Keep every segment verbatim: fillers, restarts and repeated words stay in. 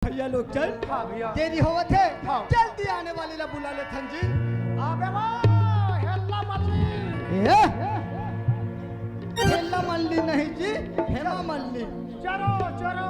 भैया लोग चल। हाँ भैया। देरी होवत हे। हाँ। जल्दी आने वाली ला बुला लेथन जी। आबे वा, हेल्ला मल्ली। ए? हेल्ला मल्ली नहीं जी, हेमा मल्ली। चलो, चलो।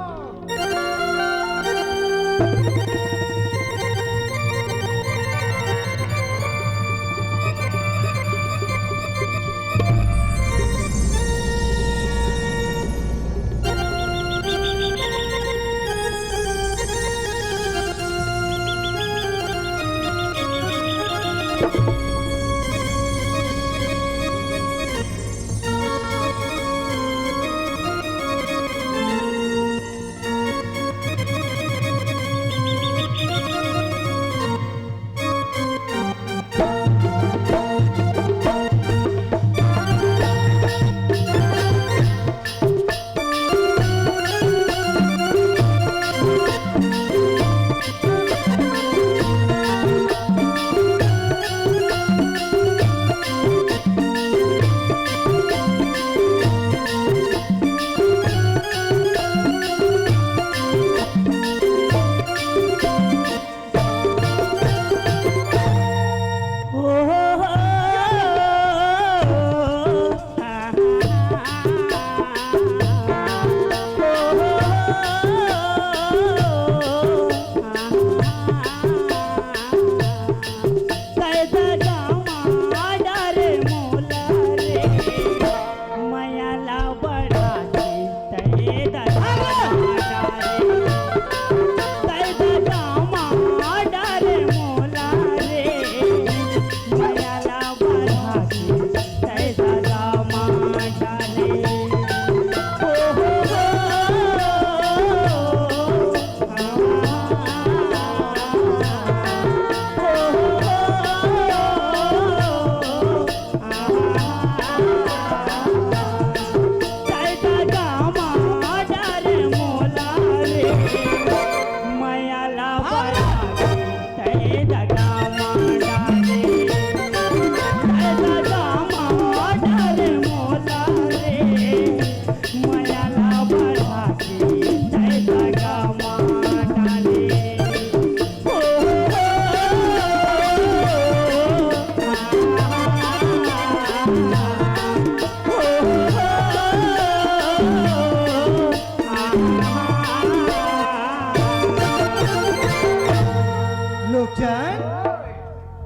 लोकचन,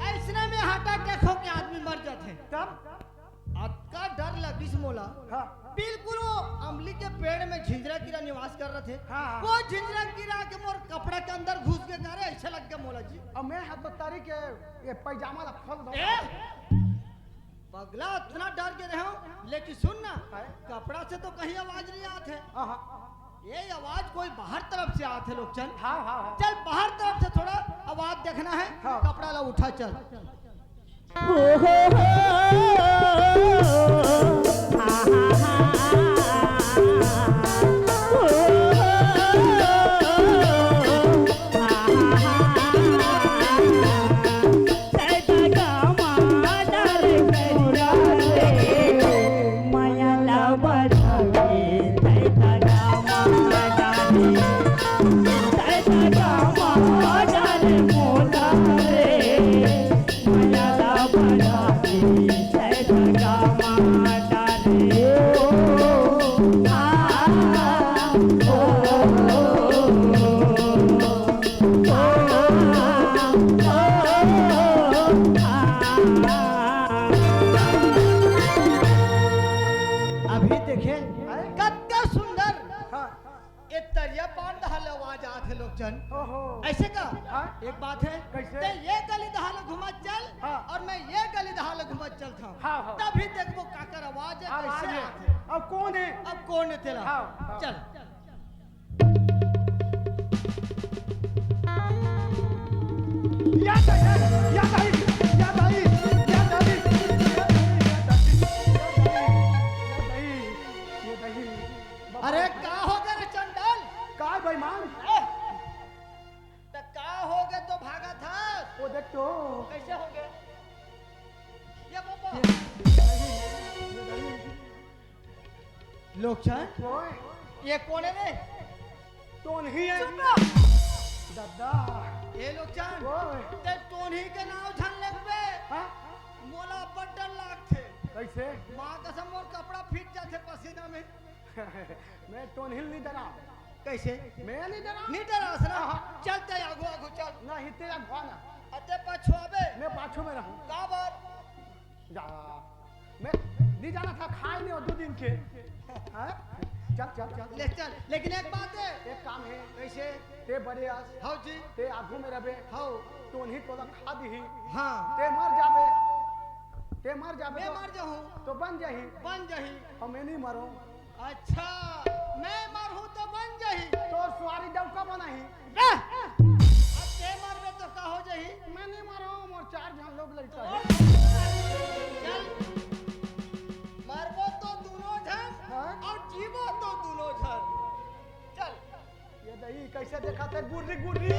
अइसने में हार्ट अटैक होके आदमी मर जाथे। तब? अतका डर लगिस मोला। हाँ। बिल्कुल वो अमली के पेड़ में झिंझरा कीरा निवास कर रथे। हाँ, हाँ। वो झिंझरा कीरा के मोर कपड़ा के अंदर घुस के करे, अइसे लग गया मोला जी। अब मैं हाथ तो तारी के ये पैजामा ला खोल दो। ए? पगला, अतना डर के रहे हूँ, लेकिन सुन ना, काय? कपड़ा से तो कहीं आवाज नहीं आत हे। हाँ, हाँ। ये आवाज कोई बाहर तरफ से आत हे, लोकचन। हाँ, हाँ, हाँ। चल, बाहर तरफ से थोड़ा आवाज देखना हे। हाँ। कपड़ा ला उठा, चल। अभी देखे, कतका सुंदर। हाँ। ए तरिया पार डहर ले आवाज आत हे लोकचन। ओहो। अइसे का? हाँ। एक बात हे, कइसे? ते ये गली डहर ले घुमत चल, हाँ। अउ मैं ये गली डहर ले घुमत चलथंव। हाँ, हाँ। तभी देखबो काकर आवाज हे, आवाज कइसे हे। आत हे। अब कोन हे? अब कोन हे तेला? हाँ, हाँ। चल। या दाई, या दाई, या दाई, या दाई, या दाई, या दाई, या दाई, या दाई। अरे, का हो गे रे चंडाल? का बेईमान? ए, त का हो गे तो भागत हस? वो देख तो। कइसे हो गे? ये बाबा। ये, ये दाई। लोकचन, ओए। ये कोन हे रे? तो नहीं है। चुप रह। ओए। ते टोनही के नाव झन लेबे। हाँ? मोला अब्बड़ डर लागथे। कइसे? माँ कसम, मोर कपड़ा फीट जाथे पसीना में। मैं टोनही ल नइ डरांव। कइसे? मैं नइ डरांव। नइ डरास ना? हाँ। चल ते आगू आगू चल। नहीं, ते अगुवा ना। अते पछुआबे। मैं पाछू में रहूं। काबर? जा। मैं नइ जानत हंव, खाय नइ हों दू दिन के। हाँ? चल, चल, चल। ले चल, लेकिन एक बात हे। एक काम हे। कइसे? ते बड़े अस। हव जी। ते आगू में रहिबे। हव। टोनही तोला खा दिही। हाँ। ते मर जाबे। ते मर जाबे मैं तो, मर जाहूं। तो बन जाही। बन जाही। अउ मैं नइ मरों। अच्छा, मैं मरहूं तो बन जाही। तोर सुवारी डौका बनाही। बे! अब ते मरबे तो का हो जाही? मैं नइ मरों, मोर चार झन लोग लइका हे। चल, मरबो तो दूनों झन हाँ? अउ जीबो तो दूनों झन। चल। ये दही कइसे देखथे गुर्री गुर्री?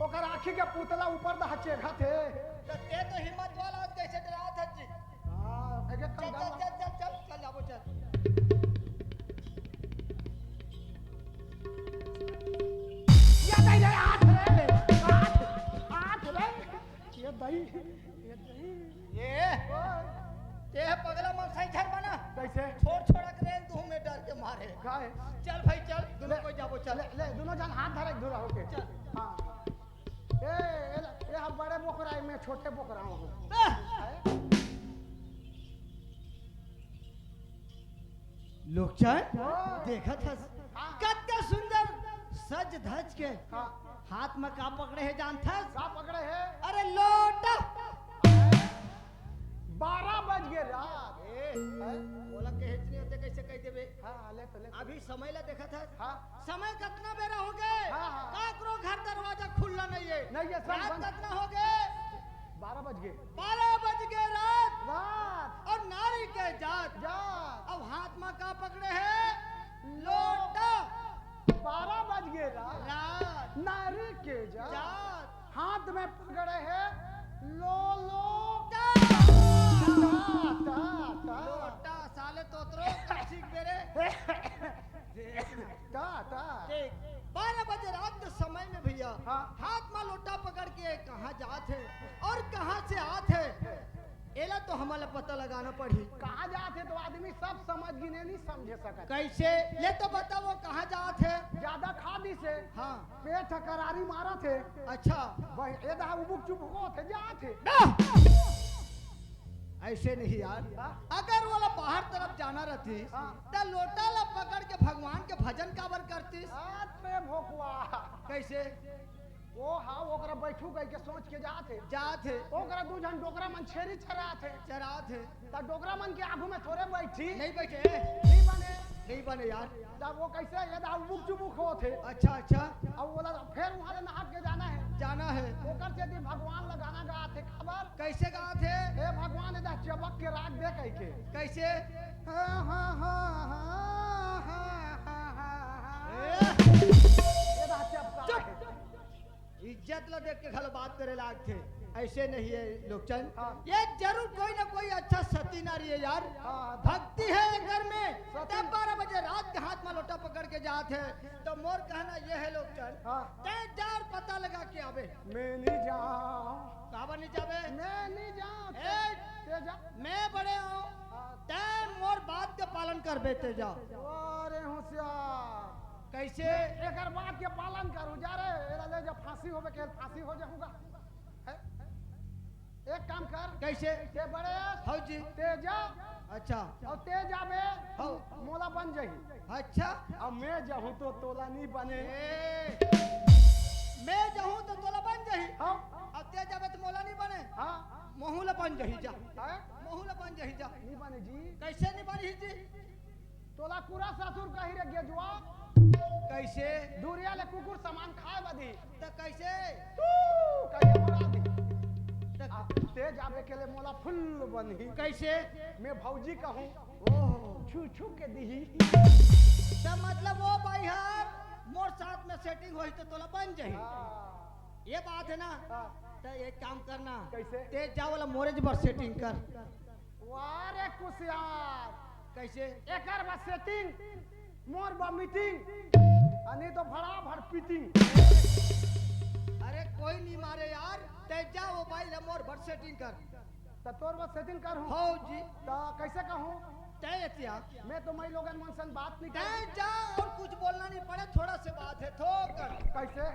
ओकर आँखी के पुतला ऊपर दहा चेघाथे। त ते तो हिम्मत वाला हस, कइसे डरात हस जी? हाँ, एक एक चल, चल, चल, चल, चल, चल, जाबो, चल। ये दही रे, हाथ रे, हाथ, हाथ रे। ये दही, ये दही। ये? ओए। ते ह पगला मन सही झन बना। कइसे? छोड़ छोड़ा के रेंग दूं मैं डर के मारे। काहे? चल भाई चल, दूनों ले, कोई जाबो चल। ले, ले, दूनों झन हाथ धरे एक धुरा होके। चल। हाँ। ए, ए, ए हम बड़े बोकरा हे, मैं छोटे बोकरा हूँ। आह! हैं? लोकचन, हाँ। देखत हस, हाँ। कतका सुंदर सज धज के हाँ। हाथ में का पकड़े हे जानथस? का पकड़े हे? अरे लोटा। बारह बज गे रात। ए, हैं? मोला कहेच नइ होते, कइसे कहि देबे? हाँ, हाँ, ले तो, ले तो। अभी समय ला देखत हस? हाँ। समय कतना बेरा हो गे? हाँ, हाँ। काकरो घर दरवाजा खुल्ला नइ हे। नइ हे, सब रात बंद। कतना हो गे? बारह बज गे। बारह बज गे रात। रात। अउ नारी के जात। जात। अब हाथ में का पकड़े हे? लोटा। बारह बज गे रात। रात। नारी के जात। जात। हाथ में पकड़े हे लो, लो। टा। टा, टा, टा। लोटा, साले तोतरो, का सीख बे रे? देख ना। टा, टा। देख, बारह बजे रात के समय में भइया, हाँ। हाथ में लोटा पकड़ के कहाँ जात हे अउ कहाँ से आत हे, एला तो हमन ला पता लगाना पड़ही। कहाँ जात हे तो आदमी सब समझ गे, नइ समझे सकत। कइसे? ले तो बता, वो कहाँ जात हे? जादा खा दिस हे। हाँ। पेट ह करारी मारत हे। अच्छा। भाई, ए दहा उबुक चुबुक होत हे, जात हे। ना! अइसे नहीं यार। हाँ। अगर वोला बाहर तरफ जाना रहतिस, हाँ। त लोटा ला पकड़ के भगवान के भजन काबर करतिस? अरे भोकवा। कइसे? वो हा, ओकरा बइठहूं कहिके सोच के जात हे। जात हे। ओकरा दू झन डोकरा मन छेरी चरात हे। चरात हे। त डोकरा मन के आगू में थोरे बइठही। नइ बइठे। नइ बने। नइ बने यार। तब वो कइसे ये दहा उबुक चुबुक होत हे। अच्छा, अच्छा। अब वोला फेर उहाँ ले नहा के जाना हे। जाना हे। ओकर सेती भगवान ला गाना गात हे। काबर? कइसे गात हे? हे भगवान, ये दहा चबक के राख दे कहिके। कइसे? हाँ, हाँ, हाँ। ए! ये दहा चबका चुप। हे। इज्जत ला देख के घलो बात करे लागथे। अइसे नहीं हे लोकचन। हाँ। ये जरूर कोई ना कोई अच्छा सती नारी हे यार। हाँ, हाँ। भक्ति हे एकर में। सती। तब बारह बजे रात के हाथ में लोटा पकड़ के जात हे। त मोर कहना ये हे लोकचन, हाँ। तैं जा अउ पता लगा के आबे। मैं नइ जांव। काबर नइ जाबे? मैं नइ जांव। ए, तैं जा। मैं बड़े हंव। हाँ। तैं मोर बात के पालन करबे, तैं जा। अरे होशियार। कइसे? एकर बात के पालन करहूं, जा रे, एला ले जा, फांसी होबे के फांसी हो जाहूं गा। हैं? एक काम कर। कइसे? तैं बड़े अस। हव जी। तैं जा। अच्छा। अउ तैं जाबे, हव। मोला बन जाही। अच्छा। अउ मैं जाहूं त तोला नइ बने। ए, मैं जाहूं त तोला बन जाही। हव। अउ तैं जाबे त मोला नइ बने। हाँ। महूं ला बन जाही, जा। हैं? महूं ला बन जाही, जा। नइ बने जी। कइसे नइ बनही जी? तोला कुरा ससुर कही रे गेजुवा। कइसे? दूरिहा ले कुकुर समान खाय बर दिही। त कइसे? तू कहिके मरा दिही। त आ, तैं जाबे के ले मोला फुल बनही। कइसे? मैं भौजी कहूं। ओहो। छू छू के दिही। त मतलब वो बइहर मोर साथ में setting होही त तोला बन जाही। हाँ। ये बात हे ना? हाँ। त एक काम करना। कइसे? तैं जा, ओला मोरे बर setting कर। वाह रे कुसियार। कइसे? एकर बर setting, मोर बर meeting, अ नइ तो भड़ा भड़ fitting। कोई नहीं मारे यार, तैं जा वो बाई ला मोर बर सेटिंग कर। त तोर बर सेटिंग कर हूँ। हो जी। त कैसे कहूँ? तैं एतिया। मैं तो मई लोगन मन संग बात नहीं कर। तैं जा और कुछ बोलना नहीं पड़े, थोड़ा से बात है, थोकन। कैसे?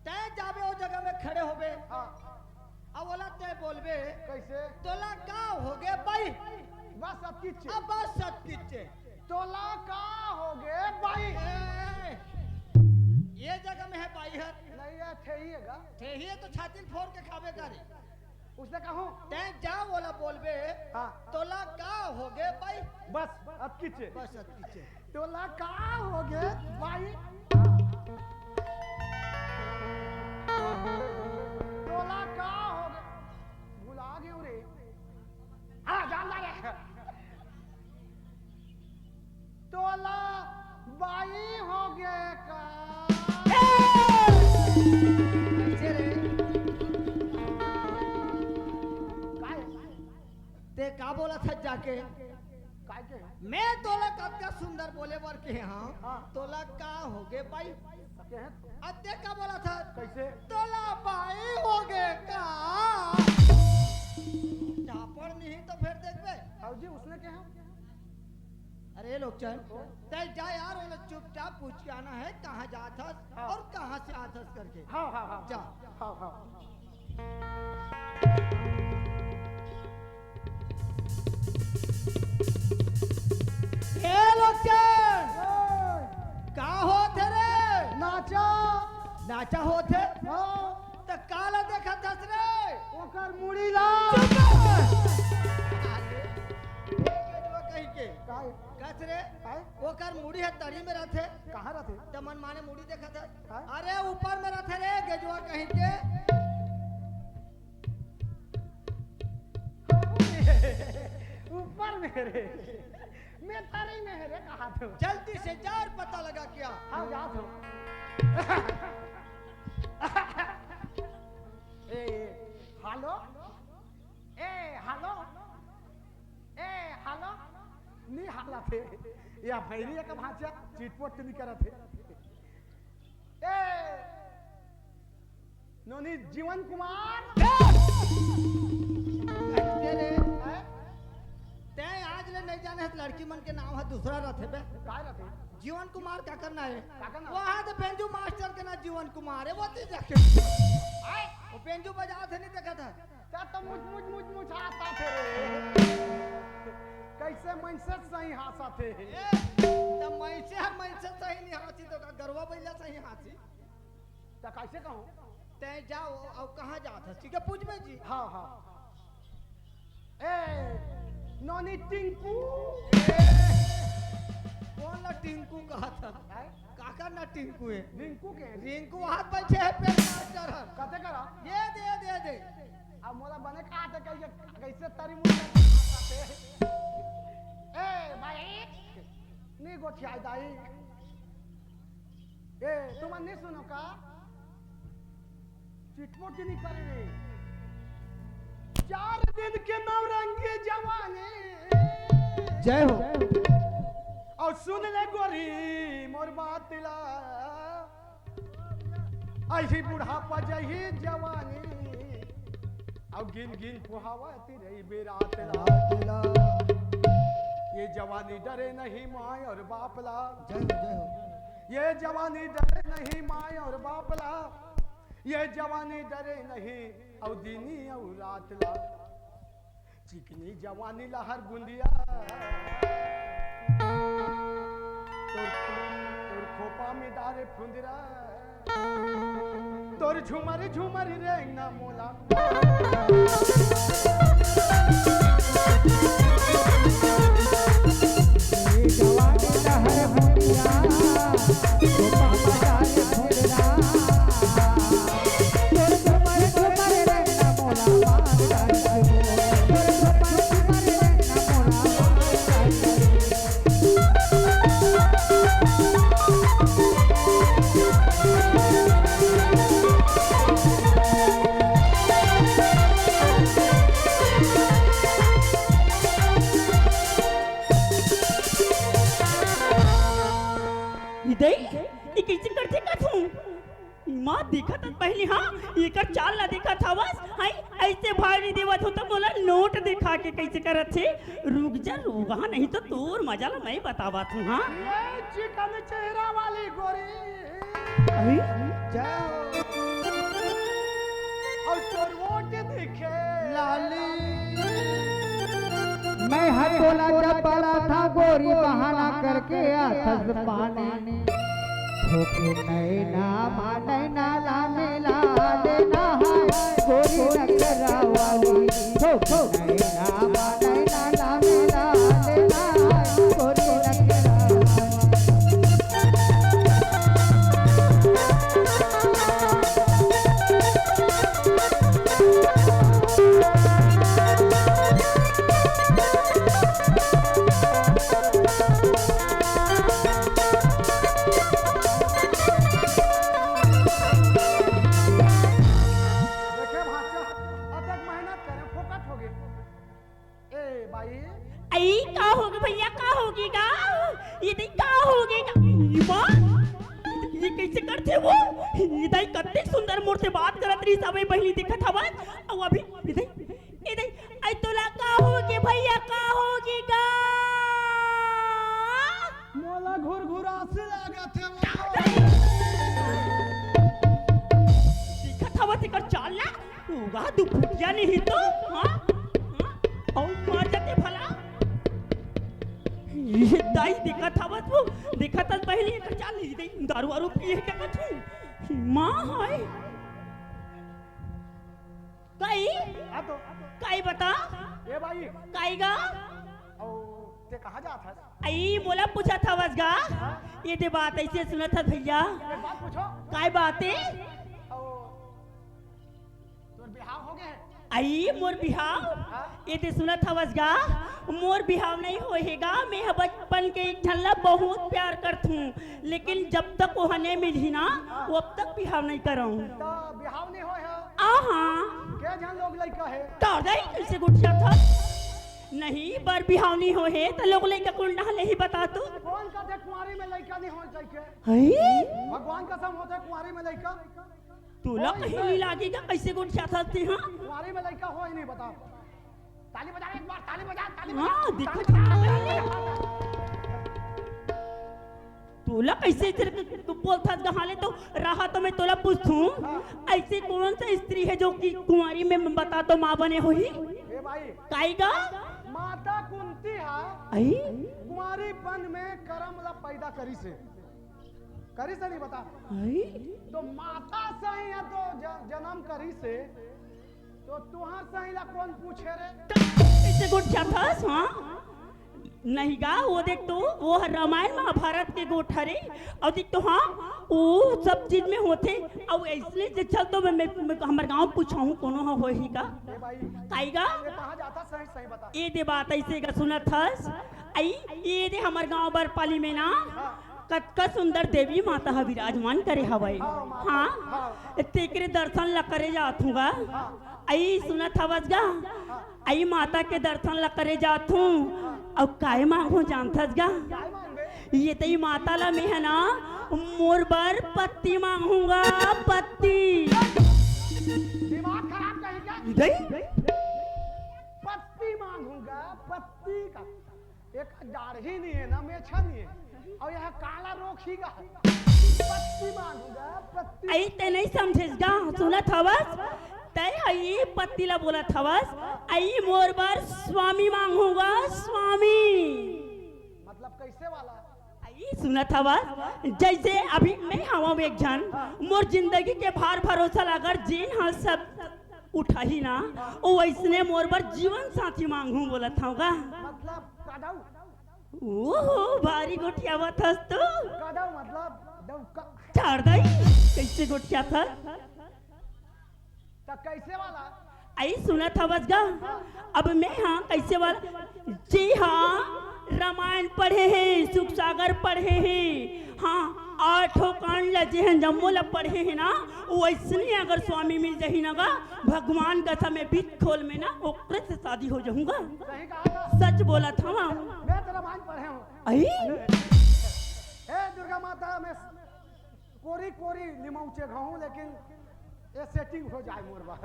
तैं जाबे ओ जगह में खड़े होबे। हाँ। अब ओला तैं बोलबे। कैसे? तोला का होगे बाई? बस अतकिच। अब बस अतकिच। तोला का होगे बाई? ए, ये जगह में है बाई हर। नहीं, ये ठेही है गा। ठेही है तो छाती ल फोर के खाबे का रे। उसने कहूँ। तैं जा ओला बोलबे। हाँ। तोला का होगे बाई? बस अतकिच। बस अतकिच। तोला का होगे बाई? तोला का होगे? भुला गेंव रे। हाँ, जान ला रे। तोला बाई होगे का? कैसे रे? काय? तैं का बोलत हस जाके? काय के? मैं तोला कतका सुंदर बोले बर केहे हँव। हाँ। तोला का होगे बाई? के हैं? अब तैं का बोलत हस? कैसे? तोला बाई होगे का? झापड़ नहीं तो फेर देखबे। हाँ जी, उसने केहे हँव। अरे लोकचन, तैं जा यार, ओला चुपचाप पूछ के आना है, कहाँ जात हस हाँ। और कहाँ से आत हस करके। हाँ, हाँ, हाँ। जा। हाँ, हाँ। ए लोकचन, ए! का होत हे रे? नाचा। नाचा होत हे? हाँ। त काला देखत हस रे? ओकर मुड़ी ला। चुप! अरे, ए गेजवा कहीं के। काय? कस रे? काय? ओकर मुड़ी ह तरी में रथे। कहाँ रथे? त मनमाने मुड़ी देखत हस। हाँ? अरे ऊपर में रथे रे गेजवा कहीं के। ऊपर में रे। मैं तरी में हे रे, कहा थे। जल्दी से जा और पता लगा क्या। हाँ, जात हँव। ए, ए, हेलो? ए, हेलो? ए, हेलो? नहीं हालत हे। या भैरी एक भांचा चिटपोट नहीं करत हे। ए, नोनी जीवन कुमार। ए! तेरे, हैं? तैं आज ले नहीं जाने हस, लड़की मन के नाम ह दूसरा रथे बे। काय रथे? जीवन कुमार का करना है? का करना? वहाँ तो बेंजू मास्टर के ना जीवन कुमार है, वो चीज रखे। आय? वो बेंजू बजात हे, नहीं देखत हस। तैं तो मुझ, मुझ, मुझ, मुझ हांसत हे रे। कैसे मनसे सही हांसत हे? ए, त मनसे ह मनसे सही नहीं हांसी तो का गरवा बइला सही हांसी? त कैसे कहूँ? तैं जा, अउ कहाँ जात हस? ठीक है, पूछबे जी। हाँ, हाँ। ए, नोनी टिंकू। ए, कोन ला टिंकू कहत हस? हैं? काकर ना टिंकू हे? रिंकू के? रिंकू वहाँ बैठे हे, पेन मास्टर हे। कते करा? ये दे, दे, दे। अब मोला बने कहा थे कहीं के कैसे तरी मुंह में ए, भाई, नहीं गोठियाई दाई। ए, तुमन नहीं सुनो का? चिटपोट नहीं करे रे। चार दिन के नौरंगी जवानी। जय हो। अउ सुन ले गोरी मोर बात ला, अही बुढ़ापा जही जवानी, अउ गिन गिन पुहावत रहिबे रात ला। ये जवानी डरे नहीं माय और बाप ला। जय हो, जय हो। ये जवानी डरे नहीं माय और बाप ला, ये जवानी डरे नहीं अउ दिनी अउ रात ला। चिकनी जवानी लहर बुंदिया, तोर, तोर खोपा में डारे फुंदरा, तोर झुमर झुमर रेंगना मोला। ई दई, ई कइसे करथे कथू? माँ, देखत हस बहिनी, हाँ, एकर चाल ला देखत हवस, हाय, अइसे भारी देवत हो त मोला नोट देखा के कइसे करत हे। रुक जा, रुक, हाँ, नहीं तो तोर मजा ला मैं बतावत हूँ, हाँ। ये चिकन चेहरा वाली गोरी। अरे? जाओ। और तोर वोट दिखे। लाली। मैं हर बोला जब बड़ा था गोरी बहाना करके आथस पानी। थोके नैना मा नैना ला मिला लेना है गोरी नखरा वाली। थोके नैना मा नैना ला मिला लेना है गोरी नखरा वाली। देखे भांचा, अतक मेहनत करे, फोकट हो गे। ए बाई। अई, का होगे भैया, का होगे गा? ये दई का होगे गा? ई माँ, ये कइसे करथे वो? ये दई कतेक सुंदर मोर से बात करत रहिस, अबे बहिनी देखत हवस, अउ अभी ये दई, ये दई, अई तोला का होगे भैया, का होगे गा? मोला घुरघुरासी लागत हे वो। देखत हवस एकर चाल ला, ओगा दू फुटिया नहीं तो, हाँ? हाँ? अउ मार जाते भला। ये दाई देखत हवस वो, देखत हस बहिनी एकर चाल, ये दाई दारू वारू पिए हे का कछु? माँ हाय। काई? हाँ तो। काई बता? ए बाई। काई गा? अउ ते कहाँ जात हस? अई, मोला पूछत हवस गा? हाँ? ये दे बात अइसे सुनत हस भैया। एक बात पूछो। काय बात हे? अउ तोर बिहाव हो गे हे? अई, मोर बिहाव? हाँ? ये दे सुनत हवस गा? मोर बिहाव नहीं होए हे गा। मैं ह बचपन के एक झन ला बहुत प्यार करथूं, लेकिन जब तक वो हने मिलही ना, हाँ। वो अब तक बिहाव नहीं करऊं। तो बिहाव नहीं होए हे? आहा। के झन लोग लइका हे? तो दई कइसे गोठियाथस? नहीं, बर बिहाव नहीं होए हे, त लोग लइका कोन डहर ले ही बता तो। कोन कथे कुंवारी में लइका नहीं होए कहिके? हई? भगवान कसम होथे कुंवारी में लइका। तोला होए कहीं नहीं। नहीं लागे गा, कइसे गोठियाथस ते, हाँ? कुंवारी में लइका होए नहीं, बता। ताली बजा एक बार, ताली बजा, ताली बजा, हाँ, ताली देखो बजा, तो। ताली बजा। तोला कइसे तेरे को बोलथस गा, हाले तो रहा तो मैं तोला पूछथूं, हाँ। अइसे कौन सा स्त्री हे जो कि कुंवारी में बता तो माँ बने होही? ए बाई। काई गा? माता कुंती हा अई? कुंवारीपन में करम ला पैदा करिस हे। करिस हे नहीं बता? अई? तो माता सही हे तो ज-, जनम करिस हे। तो तुंहर सही ला कोन पूछे रे? कइसे गोठियाथस, हाँ? नहीं गा, वो देख तो, वो ह रामायण महाभारत के गोठ हरे, अउ देख तो, हाँ, वो सब चीज में होथे, अउ अइसने जे चल तो मैं, मैं, मैं हमर गाँव पूछाहूँ, कोनो ह होही का? ए बाई, काई गा? ये कहाँ जाथस, सही, सही बता। ये दे बात अइसे गा सुनत हस, अई, ये दे हमर गाँव बरपाली में ना, हाँ। कतका सुंदर देवी माता ह विराजमान करे हवय। हाँ, माता, हाँ, हाँ। तेकरे दर्शन ला करे जात हूँ गा। हाँ। अई सुनत हवस गा, हाँ। अई माता के दर्शन ला करे जात हूँ। हाँ। अउ काय मांगहूँ जानथस गा? काय मांगबे? ये तई माता ला मैं ह ना मोर बर पत्ती मांगहूँ गा, पत्ती। दिमाग खराब कहीं का? दई? पत्ती मांगहूँ गा, पत्ती का। एक दाढ़ी नहीं हे ना, मेछा नहीं हे, अउ ये काला रोख ही गा। पत्ती मांगहूँ गा, पत्ती। अई ते नहीं समझेस गा, सुनत हवस? तय ह ई पत्ती ला बोलत हवस, अई मोर बर स्वामी मांगहूँ गा, स्वामी। मतलब कइसे वाला? अई सुनत हवस, जइसे अभी मैं हवं एक झन, मोर जिंदगी के भार भरोसा ला अगर जेन ह सब उठाही ना, ओ वइसने मोर बर जीवन साथी मांगहूँ बोलत हवं गा। मतलब कदऊ? ओहो, भारी गोठियावत हस तू। कदऊ मतलब डौका। छाड़ दई, कइसे गोठियाथस? त कइसे वाला? अई सुनत हवस गा? अब मैं हा कइसे वाला? जी हाँ, रामायण पढ़े हे, सुख सागर पढ़े हे, हाँ, आठों कांड ला जेहन जम्मो ला पढ़े हे ना, वइसने अगर स्वामी मिल जाही ना गा, भगवान कसम हे बीच खोल में ना, ओकरे से शादी हो जाहूँ गा। सही कहा था। सच बोलत हवं। मैं तो रामायण पढ़े हूँ। अई? हे दुर्गा माता, मैं कोरी कोरी लिमौचे घाहूं, लेकिन ये सेटिंग हो जाए मोर बर।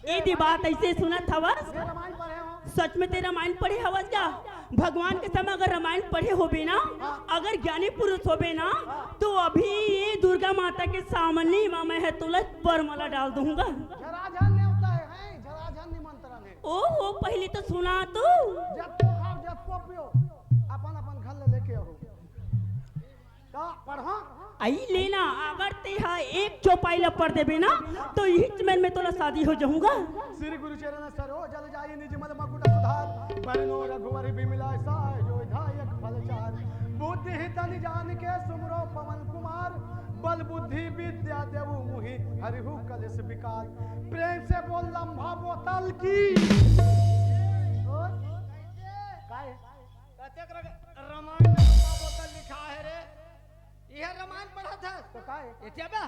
ए दी बात ऐसे सुनत हवस? मैं रामायण पढ़े हूं। सच में तें रामायण पढ़े हवस का? भगवान के समय अगर रामायण पढ़े होबे ना, हाँ। अगर ज्ञानी पुरुष होबे ना, हाँ। तो अभी ये दुर्गा माता के सामने म मैं ह तोला परमला डाल दूंगा। झराझर नेवता है, है, झराझर निमंत्रण है। ओहो, पहली तो सुना तू। जब तो खाओ, जब तो पियो, अपन अपन घर ले लेके आओ। का पढ़ा? आई लेना, अगर तेहा एक चौपाई ला पढ़ देबे ना, तो इही मेर में तोला शादी हो जाऊंगा। श्री गुरु चरण सरोज जल जाई निज मल मकुट सुधार। बरनो रघुवर बिमला साय जो धायक फल चार। बुद्धि ही तन जान के सुमरो पवन कुमार। बल बुद्धि विद्या देव मुहि हरिहु कलेश विकार। प्रेम से बोल लंबा बोतल की। और? काय? कतेक रग-, रामायण में का बोतल लिखा है रे? इहे रामायण पढ़त हस? तो का है? एतिया बा?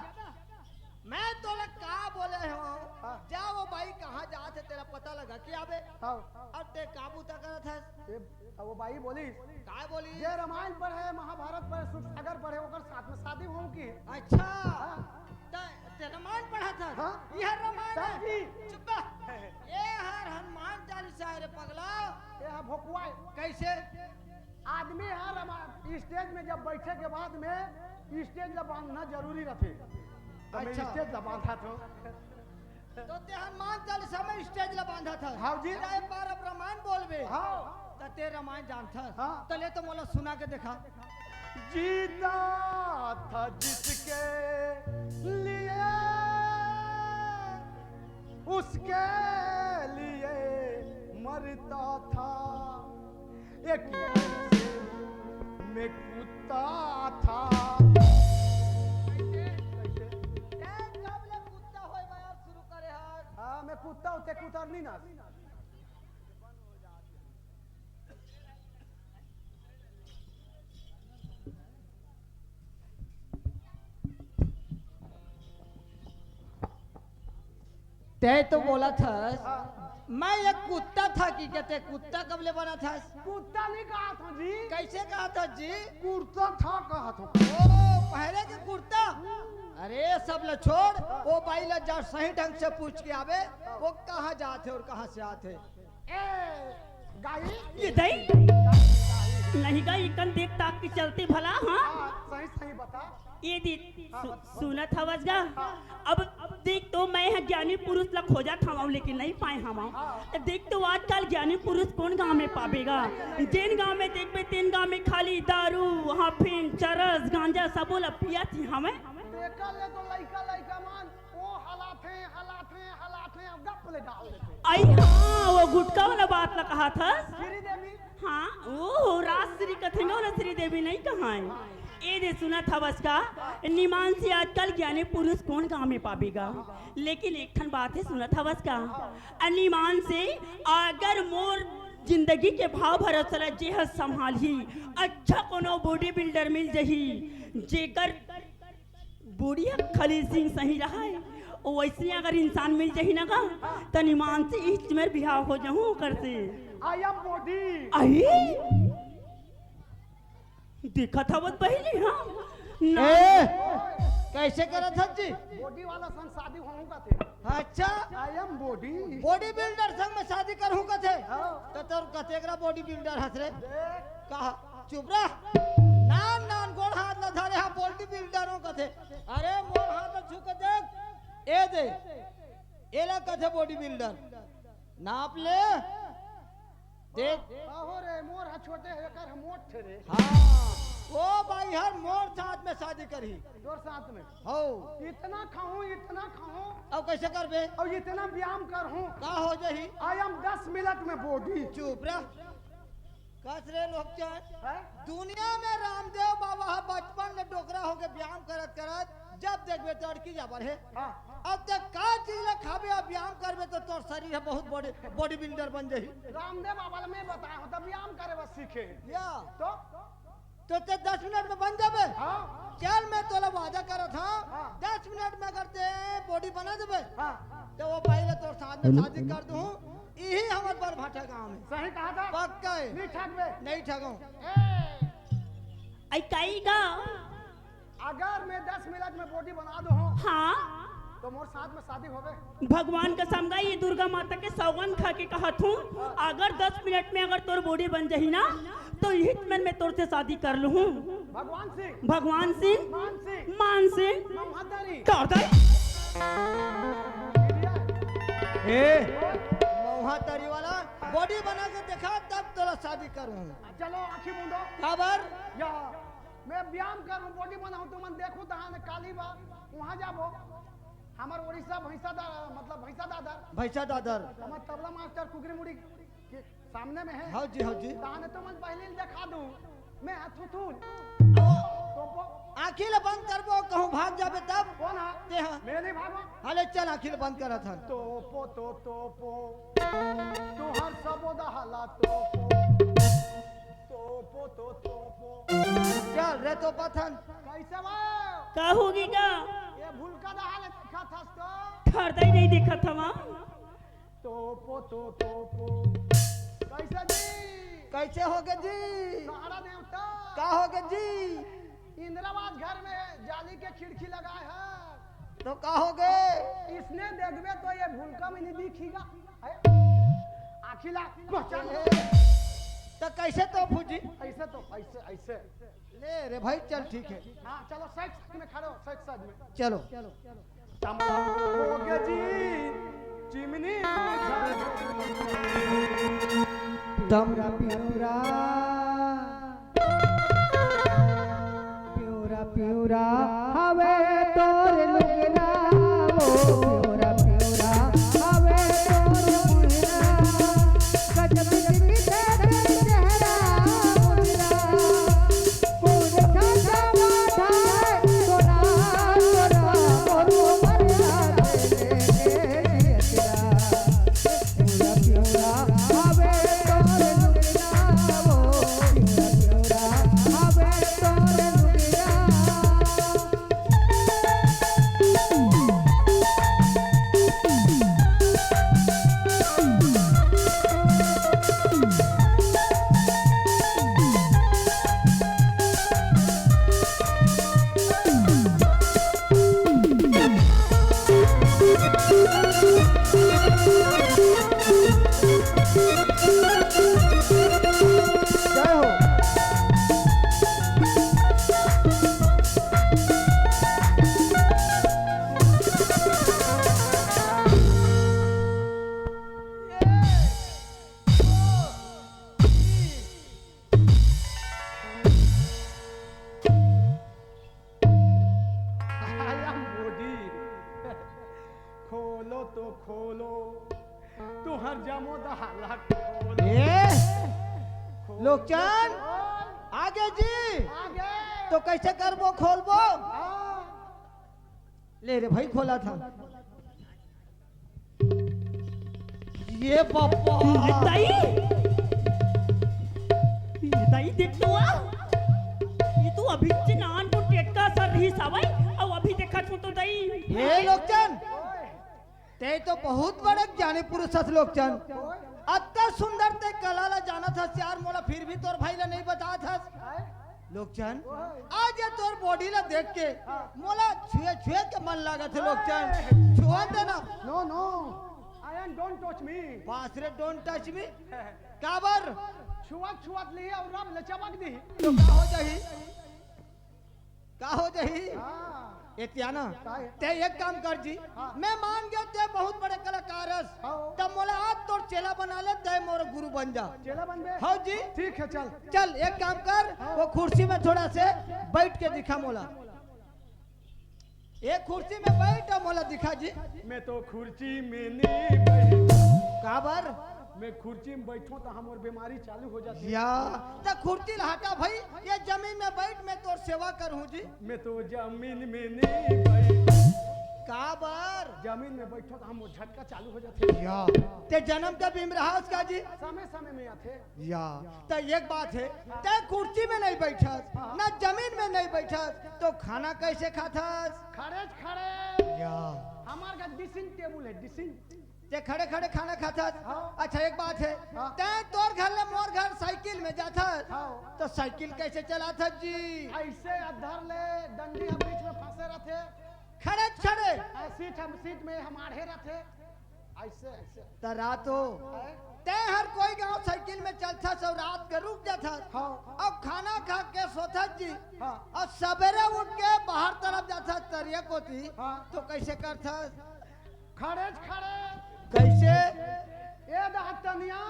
मैं तोला का बोले हूँ? हाँ। जा वो बाई कहाँ जात हे, तेला पता लगा के आबे। हाँ। अब तें का बूता करत हस? ये, अब वो बाई बोली, काय बोली? जे रामायण पढ़े, महाभारत पढ़े, सुख सागर पढ़े, ओकर साथ में शादी होऊं की? अच्छा। हाँ। त, तें रामायण पढ़त हस? हाँ। इहे रामायण सर है। जी। चुप बा। ये हर हनुमान चालीसा है रे पगला। ये हा भोकुआ है। कैसे? आदमी ह रमा-, स्टेज में जब बैठे के बाद में स्टेज ला बांधना जरूरी रथे। तो मैं अच्छा। स्टेज ला बांधा थो। तो तें हनुमान चालीसा में स्टेज ला बांधा था। हाँ जी। तेरा एक बार अब रामायण बोलबे। हाँ। तो तें रामायण जानथस। हाँ। तो ले तो मोला सुना के देखा। जीता था जिसके लिए, उसके लिए मरता था। एक में कुत्ता था। कैसे? कैसे? ए, कब ले कुत्ता होय बर शुरू करे हस? हाँ, मैं कुत्ता होते कुतरनी ना। तें तो बोलत हस, हाँ। मैं एक कुत्ता था कि क्या, तें कुत्ता कब ले बनत हस? कुत्ता नहीं कहा था जी। कैसे कहा था जी? कुर्ता था कहा था। ओ, पहले के कुर्ता? अरे, सब ला छोड़, वो बाई ला जा सही ढंग से पूछ के आबे, वो कहाँ जात हे और कहाँ से आत हे। ए, गाई? ये दई? नहीं गा, इकन देख ताक के चलते भला, हाँ? हाँ, सही, सही बता। ये दी, हाँ, सु-, बता। सुनत हवस गा? हाँ। अब, अब देख तो मैं ह ज्ञानी पुरुष ला खोजत हवं, लेकिन नहीं पाए हवं। हाँ। देख तो आजकल ज्ञानी पुरुष कोन गांव में पाबे गा? जेन गांव में देखबे, तेन गांव में खाली दारू, हाफिन, चरस, गांजा सबो ला पियत ही हवय। तेकर ले तो लइका, लइका मन ओ हलाथे, हलाथे, हलाथे, अउ गप ले डाल देथे। अई हाँ, वो गुटका वाला बात ला कहा था। श्रीदेवी। हाँ, ओ हो, राजश्री कथे ना, ओला श्रीदेवी नहीं कहा है। ए दे सुनत हवस का, निमान से आजकल ज्ञानी पुरुष कोन गांव में पाबे गा? लेकिन एक ठन बात है, सुनत हवस का, अ निमान से अगर मोर जिंदगी के भाव भरोसा ला जे ह संभालही, अच्छा कोनो बॉडी बिल्डर मिल जही, जेकर बूढ़िया खली सिंह सही रहा है, वैसे अगर इंसान मिल जाही ना का, त निमान से इस मेर बिहाव हो जाहूं ओकर से। I am body। आई? देखत हवत बहिनी, हाँ? ना। ए, कैसे करत हस जी? बॉडी वाला संग शादी होहूं का थे। अच्छा। I am body। Body builder संग में शादी करहूं का थे? हाँ। त तोर कतेकरा बॉडी बिल्डर हस रे? देख। कहा? चुप रह। नान नान गोड़ हाथ ला धरे हा बॉडी बिल्डरों कथे। अरे मोर हाथ ला छू के देख। ए दे। एला कथे बॉडी बिल्डर। नाप ले। देख। आहो रे, मोर हा छोटे हे, एकर हा मोट थे रे। हाँ। ओ बाई हर मोर साथ में शादी करही। तोर साथ में। हो। इतना खाहूं, इतना खाहूं। अब कैसे करबे? अब इतना व्यायाम करहूं। का हो जाही? I am दस मिनट में बॉडी। चुप रह। कस रे लोग चैन। हैं? दुनिया में रामदेव बाबा ह बचपन ले डोकरा होके व्यायाम करत करत जब देखबे तड़की जाबर हे। हाँ। अब ते का चीज ले खाबे अउ व्यायाम करबे त तोर शरीर ह बहुत बॉडी, बॉडी बिल्डर बन जाही। रामदेव बाबा ले मैं बताए हूं, त व्यायाम करे बर सीखे हे। या। तो? तो ते दस मिनट में बन जाबे। हाँ। चल, मैं तोला वादा करत हूं, हाँ। दस मिनट में अगर ते बॉडी बना देबे, हाँ। त वो पहले तोर साथ में शादी कर दूं। इही हमर बरभाटा गांव में। सही कहा था। पक्का है। नहीं ठगबे। नहीं ठगो। ए। आई काई गा? अगर मैं दस मिनट में बॉडी बना दूं, हाँ। तो मोर साथ में शादी होवे। भगवान कसम गा, ये दुर्गा माता के सौगंध खा के कहत हूँ, अगर दस मिनट में अगर तोर बॉडी बन जाही ना, तो इही में मैं तोर से शादी कर लूँ। भगवान सिंह। भगवान सिंह। मान सिंह। मान सिंह। मौहातारी। कर दे। ए, मौहातारी वाला, बॉडी बना के देखा, तब तोला शादी करूँ। चलो, आँखी मूंदो। काबर? या, मैं व्यायाम करूँ, बॉडी बनाऊँ, तुमन देखो, तहाँ काली बा, वहाँ जाबो। हमर उड़ीसा भैंसा दा-, मतलब भैंसा दादर। भैंसा दादर। हमर तबला मास्टर कुकरी मुड़ी के सामने में है। हाँ जी, हाँ जी। तहाँ तुमन पहले देखा दूँ, मैं हथुथुन। तोपो। आँखी ले बंद करबो, कहूँ भाग जाबे तब? कौन है? ते हाँ। मैं नहीं भागो। हाले चल, आँखी ले बंद करत हन। तोपो, तो तोपो। तुहर सबो दहाला तोपो। तोपो, तो तोपो। चल रे तोपथन। कैसे बा? का होगे गा? ये भुलका दहाला दिखत हस तो? खरदई नहीं दिखत हवा। तोपो, तो तोपो। कैसे जी? कैसे होगे जी? सहारा देवता। का होगे जी? इंदिरावास घर में जाली के खिड़की लगाए है। तो का होगे? इसने देखबे तो ये भुलका में नहीं दिखेगा। है? आखिला पहचान। तो कैसे तोपू जी? ऐसे तो, ऐसे, ऐसे। ले रे भाई, चल ठीक है। हाँ, चलो, साइड साइड में खड़े हो, साइड साइड में। चलो। तमाम हो गया जी, चिमनी बुझा। तमरा पिउरा, पिउरा, पिउरा, हवे तोर लुगना, ओ पिउरा, पिउरा, हवे तोर मुहिना, गजब दिखथे चेहरा मुहिना। खोलो तो खोलो, तुहर जमो दहाला खोलो। ए, खोलो लोकचन, तो खोल। आगे जी। आगे। तो कैसे करबो, खोलबो? हाँ। ले रे भाई, खोला था। ये बापा। ये दाई, ये दाई देख तो आ, ये तो अभी से नान को टेटका सर रही सावई, अउ अभी देखा छो तो दाई। हे लोकचन, ते तो बहुत बड़े ज्ञानी पुरुष हस लोकचन। अत्ता सुंदर ते कला ला जानत हस यार, मोला फिर भी तोर भाई ला नहीं बतात हस। लोकचन, आज ये तोर बॉडी ला देख के मोला छुए छुए के मन लागत हे लोकचन। छुआ दे ना। No, no, I am, don't touch me। बास रे, don't touch me। काबर? छुआत छुआत लिही अउ रब ले चबक दिही। तो का हो जाही? का हो जाही? हाँ। एतिया ना, का है? ते एक काम कर जी, हाँ। मैं मान गया ते बहुत बड़े कलाकार हस, हाँ। तब मोला आज तोर चेला बना ले, ते मोर गुरु बन जा। चेला बनबे? हाँ जी। ठीक है, चल। चल, एक काम कर, हाँ। वो कुर्सी में थोड़ा से बैठ के दिखा मोला। एक कुर्सी में बैठ अउ मोला दिखा जी। मैं तो कुर्सी में नहीं बैठ। काबर? मैं कुर्सी में बैठो तो हमर बीमारी चालू हो जाती। या, त कुर्सी ला हटा भाई, ये जमीन में बैठ, मैं तोर सेवा करहूँ जी। मैं तो जमीन में नहीं बैठ। काबर? जमीन में बैठो तो हमर झटका चालू हो जाथे। या, ते जन्म के बीम रहा उसका जी? समय समय में आथे। या, त एक बात है, ते कुर्सी में नहीं बैठस, ना जमीन में नहीं बैठस, तो खाना कैसे खाथस? खड़े खड़े। या। हमार का डिसिंग टेबल है, डिसिंग। ते खड़े खड़े खाना खाथस। हाँ। अच्छा, एक बात हे, हाँ। ते तोर घर ले मोर घर साइकिल में जाथस, हाँ। तो साइकिल कैसे चलाथस जी? ऐसे अधर ले डंडी ह बीच में फंसे रथे। खड़े खड़े। आ, सीट हम, सीट में हम आढ़े रथे। ऐसे, ऐसे। त रात हो, हैं? ते हर कोई गांव साइकिल में चलथस अउ रात के रुक जाथस। हाँ। अउ खाना खा के सोथस जी। हाँ। अउ सबेरे उठ के बाहर तरफ जाथस तरिया कोती। हाँ। तो कैसे करथस? खड़े खड़े। कैसे? ए दहा तनिया।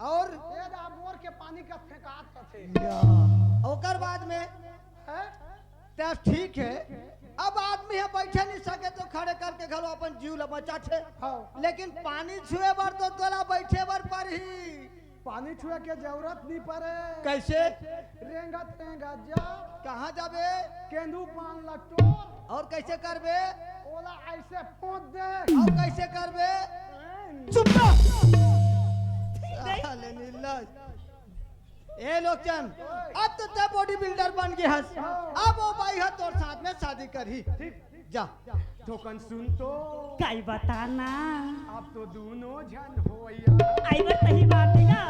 और? ए दहा बोर के पानी का फेंकात कथे। या। ओकर बाद में? हैं? त ठीक हे, अब आदमी ह बैठे नहीं सके तो खड़े करके घलो अपन जीव ल बचाथे। हाँ। लेकिन पानी छुए बर तो तोला बैठे बर परही। पानी छुए के जरूरत नहीं परे। कैसे? रेंगत रेंगत जा। कहाँ जाबे? केंदू पान ला टोर। और कैसे करबे? ओला ऐसे पोंछ दे। और कैसे करबे? चुप रह। साले निर्लज। ए लोकचन, अब तो ते बॉडी बिल्डर बन गे हस। अब वो बाई ह तोर साथ में शादी करही। ठीक। जा। धोकन सुन तो। काई बताना। अब तो दोनों झन होइया। आई बर सही बात हे ना।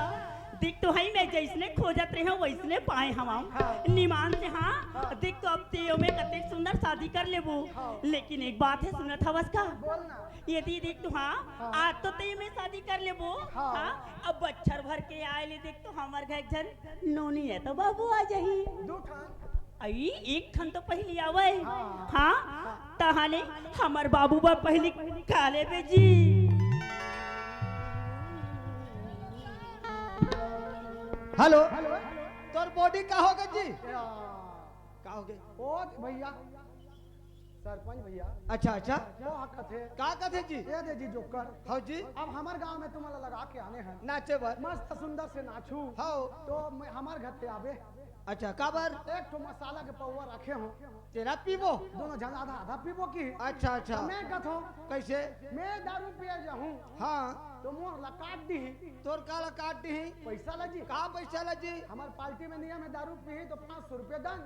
देख तो हई मैं जैसने खोजत रहे हूँ वैसने पाए हवं। हाँ। निमान से हाँ। हाँ। देख तो अब तें अउ मैं कतेक सुंदर शादी कर लेबो। हाँ। लेकिन एक बात हे, सुनत हवस का? बोल ना। यदि देख तो हाँ, हाँ। आज तो तें अउ मैं शादी कर लेबो। हाँ। हाँ। अब बच्छर भर के आए ले देख तो हमर घर एक झन नोनी हे तो बाबू आ जाही। दू ठन। अई, एक ठन तो पहिली आवय। हाँ। हाँ, तहाने हमर बाबू बर पहिली खा लेबे जी। हेलो, तोर बॉडी का होगे जी? या। का होगे? ओ भैया, सरपंच भैया। अच्छा, अच्छा। वो हा कथे। का कथे जी? ए दे जी जोकर। हव जी। अब हमर गांव में तुम्हां ला लगा के आने हन। नाचे बर। मस्त सुंदर से नाचहू। हव। तो मैं हमर घर पे आबे। अच्छा, काबर? एक ठो मसाला के पौवा रखे हों। तेला पीबो? दोनों झन आधा आधा पीबो की। अच्छा, अच्छा। तो मैं कथों। कैसे? मैं दारू पिए जाहूं। हाँ। तो मोर ला काट दीही। तोर का ला काट दीही? पैसा ला जी। का पैसा ला जी? हमर पार्टी में नियम हे, दारू पीही तो पाँच सौ रुपया दंड।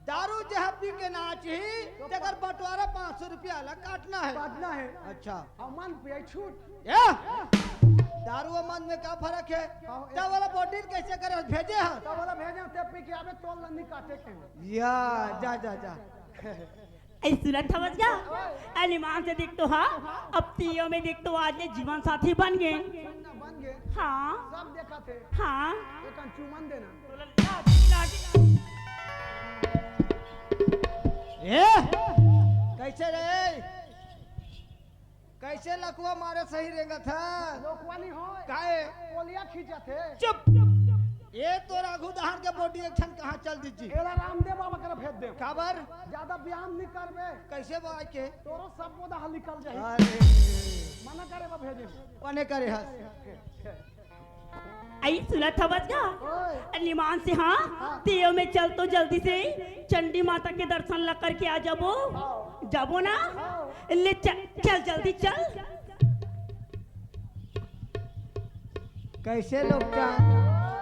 दारू जहाँ पी के नाचही, तेकर बंटवारा पाँच सौ रुपया ला काटना हे। काटना हे। अच्छा। अउ मन पिए छूट। ए! दारू अउ मन में का फरक हे? हाँ, तब वाला बॉडी कैसे करे? भेजे हस? तब वाला भेजे हस, ते पी के आबे, तोर ला नी काटे के। या, जा, जा, जा। ए, सुनत हवस का? ए निमान से देख तो हाँ, अब तें अउ मैं देख तो आज ले जीवन साथी बन गेन। सुन ना, बन गेन। हाँ। सब देखत हे। हाँ। एक चुमन देना। ए, कैसे रे? कैसे लकवा मारे सही रेंगत हे? लकवा नहीं होय। काहे? कोलिया खींचत हे। चुप। ए तोर आघू डहर के बॉडी एक ठन कहाँ चल दिस जी? एला रामदेव बाबा करा भेज दे। काबर? ज्यादा व्यायाम नहीं करबे। कैसे बाय के? तोरो सब बोदा हल निकल जाही। अरे। मना करे बा भेजे। पने करे हस। आई सुनत हवस का? ओए। निमान से हाँ, हाँ। तें अउ मैं चल तो जल्दी से चंडी माता के दर्शन ला करके आ जाबो। हाँ। जाबो ना? हाँ। ले चल, चल जल्दी चल। कैसे लोग का?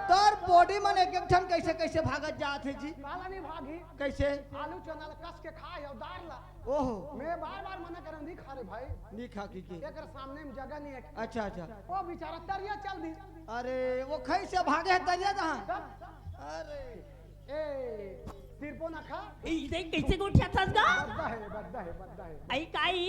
तोर बॉडी मन एक एक ठन कैसे कैसे भागत जात हे जी? काला नहीं भागी। कैसे? आलू चना ला कस के खाए अउ दार ला। ओहो। मैं बार बार मना करन, नहीं खा रे भाई। नहीं खा की के? एकर सामने में जगह नहीं हे। अच्छा, अच्छा। वो बेचारा तरिया चल दी। अरे, वो कैसे भागे हे तरिया जहाँ? तब? अरे। ए, तिरपो ना खा। ए, इधर कैसे गोठिया थस गा? बद्दा हे, बद्दा हे, बद्दा हे। आई काई?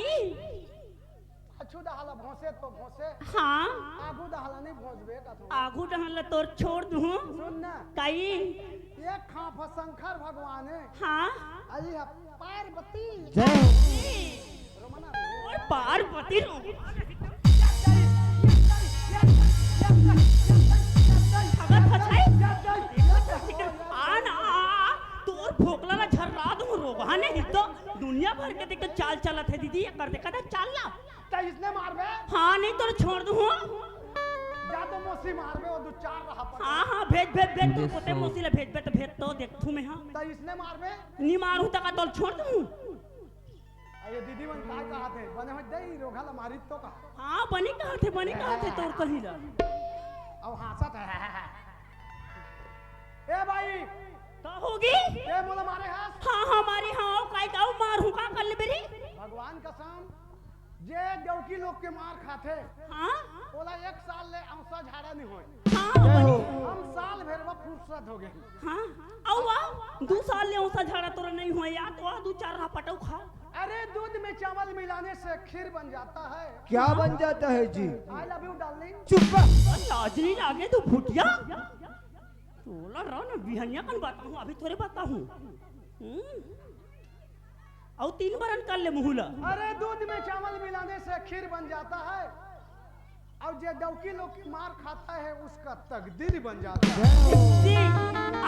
पाछू डहर ला भोंसे तो भोंसे। हाँ। आगू डहर ला नहीं भोंसबे कथों। आगू डहर ला तोर छोड़ दूँ। सुन ना। काई? एक खांफ शंकर भगवान हे। हाँ। अई ह पार्वती। जय। रोमना। ओए पार्वती रो। अगर फंसाई। आ ना, तोर फोकला ला झर्रा दूँ रोगहा नहीं तो दुनिया भर के देख तो चाल चलत हे दीदी, ये कर दे कदा चाल ला। त इसने मारबे? हाँ, नहीं तो छोड़ दूँ। जा तो मौसी मारबे, वो दो चार रहा पर। हाँ, हाँ, भेज, भेज, भेज, तू पोते मौसी ला भेजबे तो भेज तो देखथूँ मैं, हाँ। त इसने मारबे? नहीं मारूँ त का तोल छोड़ दूँ। अरे दीदी मन काय कहा थे? बने हो दे रोगहा ला मारी तो का? हाँ, बने कहा थे, बने कहा थे तोर कही ला। अब हाँसत हे। ए भाई। का होगे? ए मोला मारे हस? हाँ, हाँ, मारे हाँ, काय का मारूँ का कर ले बेरी? भगवान कसम। जे डौकी लोग के मार खाथे, हाँ? ओला एक साल ले औंसा झाड़ा नहीं होय। हाँ, बने। हम साल भर में फुर्सत हो गए। हाँ, अउ आ, दू साल ले औंसा झाड़ा तोरा नहीं होय यार, तो आ दू चार रहा पटऊ खा। अरे, दूध में चावल मिलाने से खीर बन जाता है। क्या बन जाता है जी? I love you darling। चुप रह। लाज नहीं लागे तो भुटिया। तोला रह ना बिहनिया कन बताहूँ, अभी थोड़े बताहूँ। हम्म। अउ तीन बरन कर ले मुहूला। अरे, दूध में चावल मिलाने से खीर बन जाता है, और जे डौकी लोग की मार खाता है, उसका तकदीर बन जाता है। जी,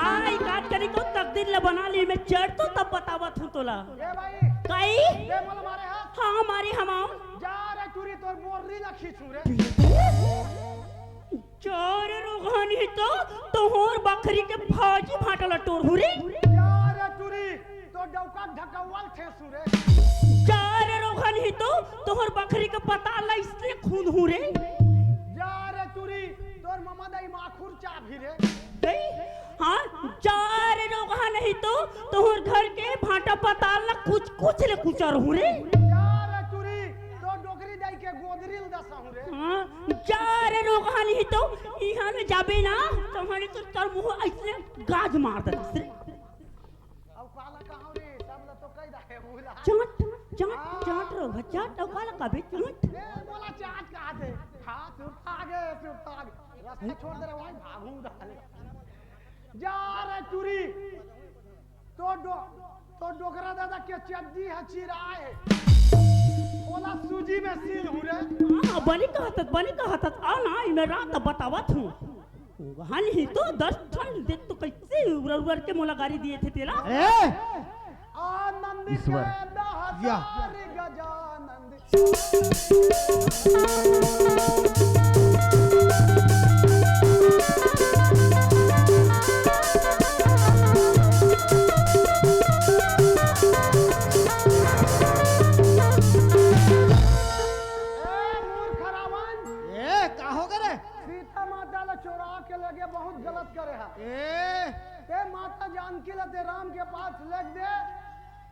आई काट करी को तकदीर ल बना ली, मैं चढ़ तो तब बतावत हूँ तोला। ए भाई, काई? ये बोल मारे हाथ। हाँ, मारी हमाम। जा रे टूरी, तोर बोर्री ला खींचू रे। चार रोगन ही तो तोहर बखरी के भाजी भाटा ला टोरहू रे। जा रे टूरी, तो डौका ढकौल ठेसू रे। चार रोगन ही तो तोहर बखरी के पताल ला इसने खूंदहू रे। जा रे टूरी, तोर ममा दाई माखुर चाभी रे। गई? हाँ, चार रोगन ही तो तोहर घर के भाटा पताल ला कुछ कुछ ले कुचरहू रे। जा रे टूरी, तो डोकरी दाई के गोदरी ल दसहू रे। हाँ, चार रोगन ही तो इहाँ ले जाबे ना, तो हमारे तो तोर मुँह ऐसने गाज मार देता रे। अब काला कहाँ रे, सब ला तो कह रहे हैं, भूला। चाट, चाट, चाट रो, चाट, अउ काला कबे चाट। ए, बोला चाट कहाँ थे? हाँ, सुरता आगे, सुरता आगे। रास्ता छोड़ दे रे भाई, भागू डाले। जा रे टूरी, तो डो-, तो डोकरा दादा के चड्डी है चिराए। बोला सूजी में सील हूँ रे। हाँ, बनी कहत, बनी कहत, आ ना, इमे रात बतावत हूँ। वहन ही तो दस ठन देख तो कैसे उबर उबर के मोला गारी दिए थे तेला। ए, आनंद ईश्वर। के दहतार गजानंद। ए, मूर्ख रावण, ए, का हो गे रे? सीता माता ला चोरा के लगे बहुत गलत करे हा। ए, ते माता जानकी ला ते राम के पास लेग दे,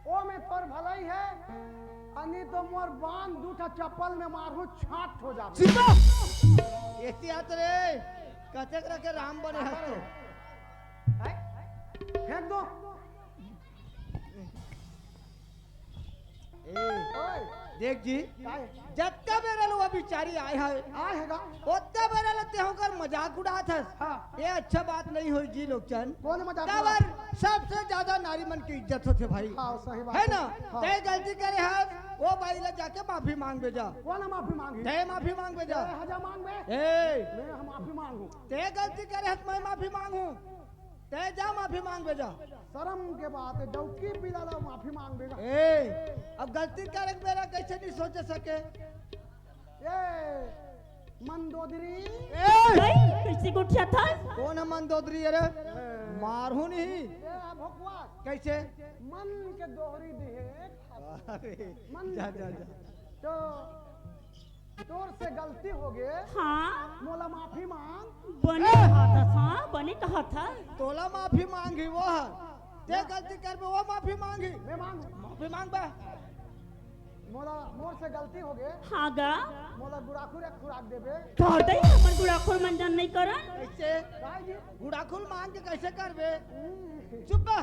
ओ में तोर भलाई है। अनि तो मोर बांध दू ठा चप्पल में मारहूँ, छाट हो जाबे। सीता। एती आत रे, कतेक रखे राम बने हस तो। हैं? फेंक दो। ए, ओए, देख जी, काय? जतका बेरा ले वो बिचारी आए है, आए है गा? ओतका बेरा ले तेहू कर मजाक उड़ात हस। हाँ। ये अच्छा बात नहीं होई जी लोकचन। कौन मजाक काबर उड़ात? सबसे ज्यादा नारी मन की इज्जत होथे भाई। हाँ, सही बात है है। ना? हाँ। ते गलती करे हस, वो बाई ला जाके माफी मांग बे जा। कौन माफी मांगी? ते माफी मांग बे जा। ए, हजा मांग बे। ए, मैं हम माफी मांगू। ते गलती करे हस, मैं माफी मांगू। ते जा माफी मांग बे जा। शर्म के बात है, डौकी पिला ला माफी मांग बेगा। ए, अब गलती करे के बेरा कैसे नहीं सोच सके? ए, मंदोदरी। ए, गई? कैसे गोठिया था? कौन है मंदोदरी? अरे, मारहूँ नहीं। ए, भोकवास। कैसे? मन के दोहरी दिहे। अरे, मन जा, के। जा, जा। तो तोर से गलती हो गे। हाँ, मोला माफी मांग। बने कहा था, हाँ, बने कहा था। तोला माफी मांगी वो है। ते गलती करबे, वो माफी मांगी। मैं मांगू। माफी मांग बे। मोला, मोर से गलती हो गे। हाँ गा, मोला गुड़ाखुर एक खुराक देबे। छोड़ दे, हमर गुड़ाखुर मन जान नहीं करन। कैसे? काय जी? गुड़ाखुर मांग के कैसे करबे? हम्म, चुप बे।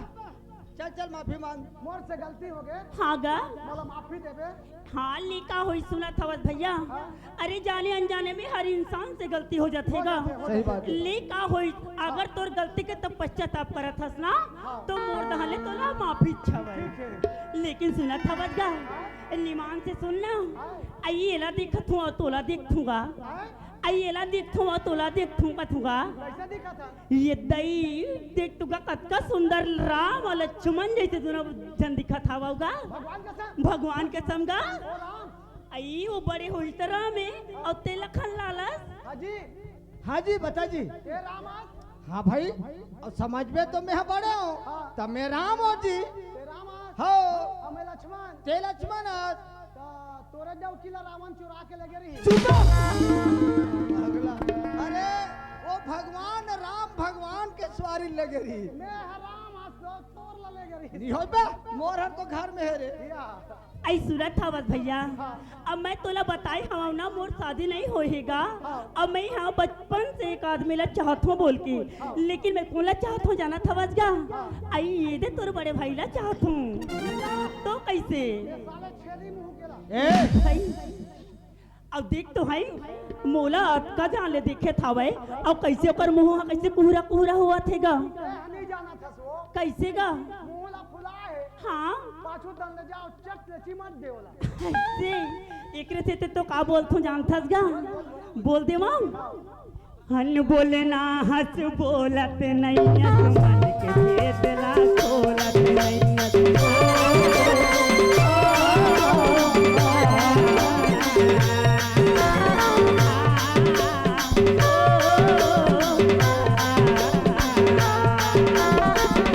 चल, चल, माफी मांग। मोर से गलती हो गे। हाँ गा, मोला माफी देबे। हाँ, ले का होई सुनत हवस भैया? अरे, जाने अनजाने में हर इंसान से गलती हो जाथे गा। सही बात है। ले का होई, अगर तोर गलती के तब पश्चाताप करत हस ना, तो मोर दहाले तोला माफी छवय। लेकिन सुनत हवस गा, निमान से सुन ना। आई एला देखत हूँ अउ तोला देखथूँ गा। आई एला देखथूँ अउ तोला देखथूँ कथूँ गा। कैसे दिखा था? ये दई देख तू गा, कतका सुंदर राम अउ लक्ष्मण जैसे दोनों झन दिखत हवव गा। भगवान कसम। भगवान कसम गा। ओ राम। आई वो बड़े होइस त राम हे, अउ ते लखन लालस। हाँ जी। हाँ जी, बता जी। ए राम आज। हाँ भाई, अब समझ में तो मैं बड़ा हूँ, हाँ। तब मैं राम हूँ जी। ए राम आज। हो, हमें लक्ष्मण। ते लक्ष्मण हस। त तोरे डौकी ला रावण चुरा के लगे रही। चुप। अगला। अरे, वो भगवान राम भगवान के सवारी लगे रही। मैं हराम आज नहीं होय बे, मोर हर तो घर में हे रे। अई सुनत हवस भैया, अब मैं तोला बताए हवं ना, मोर शादी नहीं होय हे गा। अब मैं इहाँ बचपन से एक आदमी ला चाहत हूँ बोल के, लेकिन मैं कोन ला चाहत हूँ जानत हवस गा? अई ये दे तोर बड़े भाई ला चाहत हूँ। तो कैसे? ए! भाई, अब देख तो हई, मोला अतका जान ले देखे थावय, अउ कैसे ओकर मुंह ह कैसे कुहरा कुहरा होवत हे गा? कैसे गा? हाँ। कैसे? एकरे से ते तो का बोलथों जानथस गा? बोल देवं। हन बोले ना हंस बोलत नैयस, मन के भेद ला खोलत नैयस।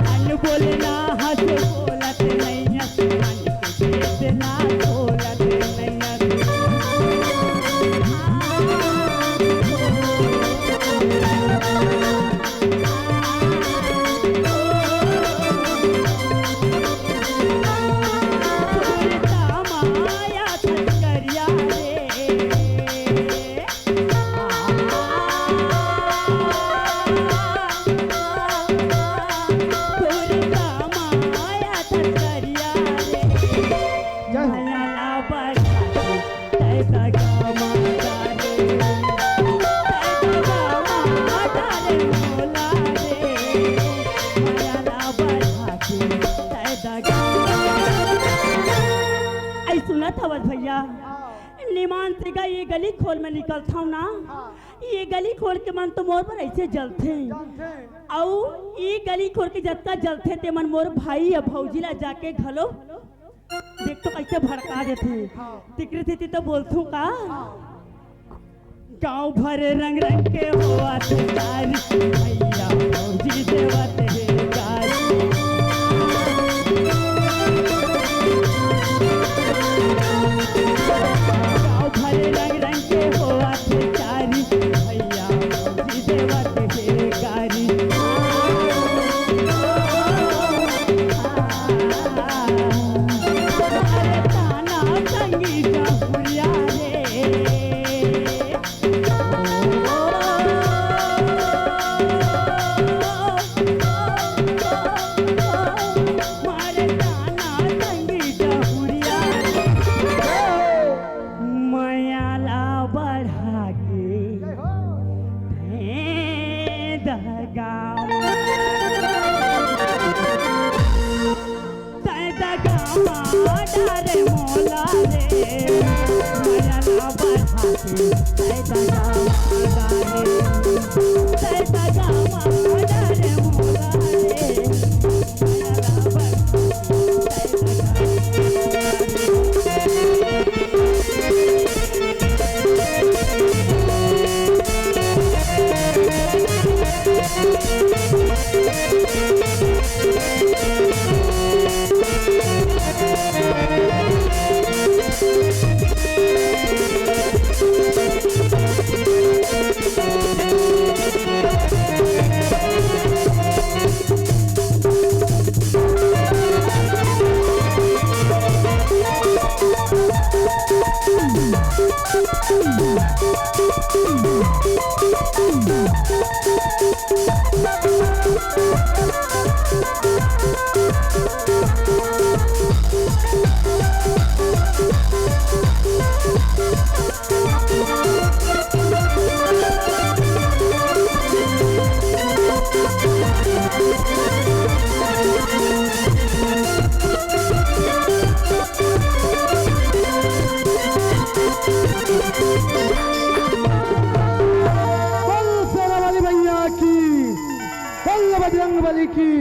हन बोले ना हंस बोलत नैयस, मन के भेद ला खोलत नैयस। अई सुनत हवस भैया, निमान से गा ये गली खोर में निकलथंव ना, ये गली खोर के मन तो मोर बर ऐसे जलथे। अउ ये गली खोर के जतका जलथे ते मन मोर भाई या भौजी ला जाके घलो देख तो कैसे भड़का देथे। हाँ। तिकरे तिती तो बोलथू का? हाँ। गाँव भर रंग रंग के होवत तारी, भैया भौजी देवत हे गारी। गाँव भर रंग रंग के होवत तारी, भैया भौजी देवत हे गारी। मया ला बढ़ा के दगा। तै दगा मार डारे मोला रे, मया ला बढ़ा के तै दगा मार डारे, तै दगा मार डारे मोला रे। बोल शेरा वाली मैया की, बोल बजरंग बली की।